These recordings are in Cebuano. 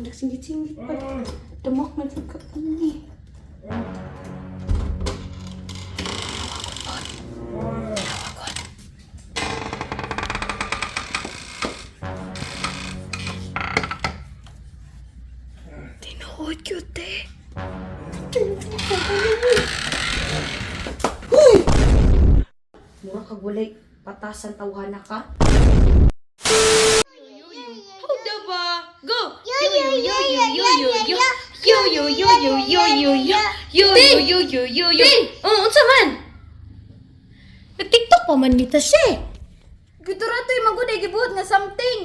Nagsinggit-singgit pa. Damak na jud ka ani. Tinuod yun, te. Huy! Mura kag walay patasan tawhana ka. Hold the ba. Go. Yo yo yo yo yo yo yo. Yo yo yo yo yo yo yo. Yo yo yo yo yo yo. Oh, unsa man? Nag-TikTok pa man nita siya. Eh. Gituratoy man gud ay gibuhat nga something.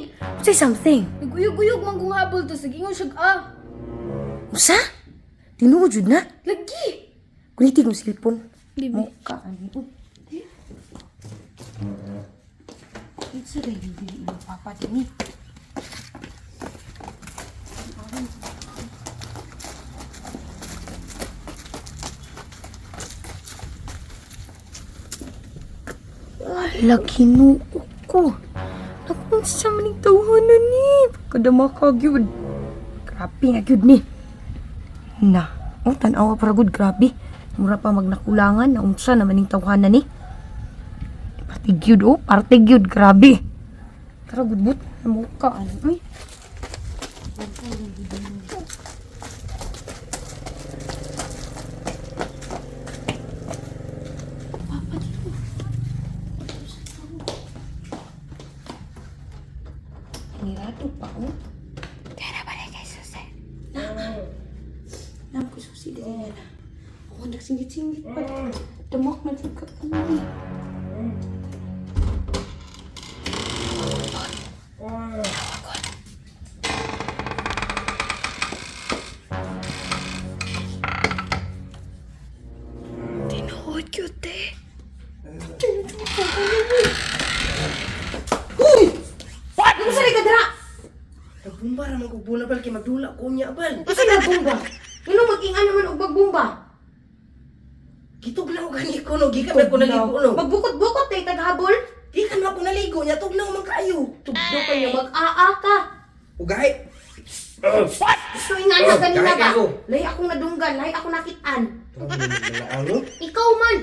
Say something. Naguyog-guyog man kung habol to sige ingon siya ah. Usa? Tinuod jud na. Lagi. Kuniti kong cellphone. Bibi. Mukha ani. Uy. Unsa dai dili imong papa dinhi? Wala, kinuo ko. Nakunsa man ning tawhanan ni. Pagkadama ka gyud. Grabe na gyud ni. Na, oh, tan-awa para gud grabe. Mura pa magnakulangan na unsa naman ning tawhanan ni. Parte gyud oh, parte gyud grabe. Tara gud but, muka ano uy. Papa dito. Nirado pa oh. Tara ba kay susi? Naam ko susi dili na. Ako nagsinggit-singgit pa. Damak na jud ka ani. Tinuod gyud te. Huy! What? Unsa ni kadra? Nagbumba ra man kog bula bal kay magdula ko niya bal. Unsa nagbumba? Ngano mag-ingan naman og magbumba? Gitugnaw gani ko no, gikan man ko naligo no. Magbukot-bukot tay taghabol. Gikan man ko naligo nya tugnaw man kaayo. Tugnaw kayo mag-aa ka. Ugay. Gusto ingana Oh, ganina dahil ba? kayo. Lahi akong nadunggan, lahi akong nakitaan. Ano? Ikaw man.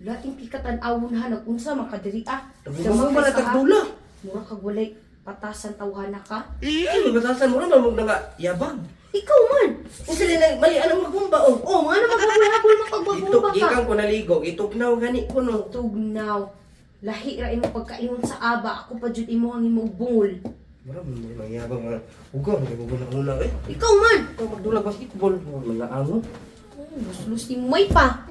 Laing pikatan awon ha nagunsa man kadiri ah. Nagbumba na tagdula. Mura kag walay patasan tawhana ka. Ay, mabatasan mo ra man mong nga yabag. Ikaw man. Unsa na mali anang magbumba oh. Oh, ngano maghabol-habol man kag Gitug magbumba ka. gikan ko naligo, gitugnaw gani ko no. Tugnaw. Lahi ra imong pagkaingon sa aba, ako pa jud imo ang imong bungol. Mura man mo mangyabang nga. Ugaw man ko na una eh. Ikaw man. Ikaw magdula basketball, mga ango. Luslus ni may pa.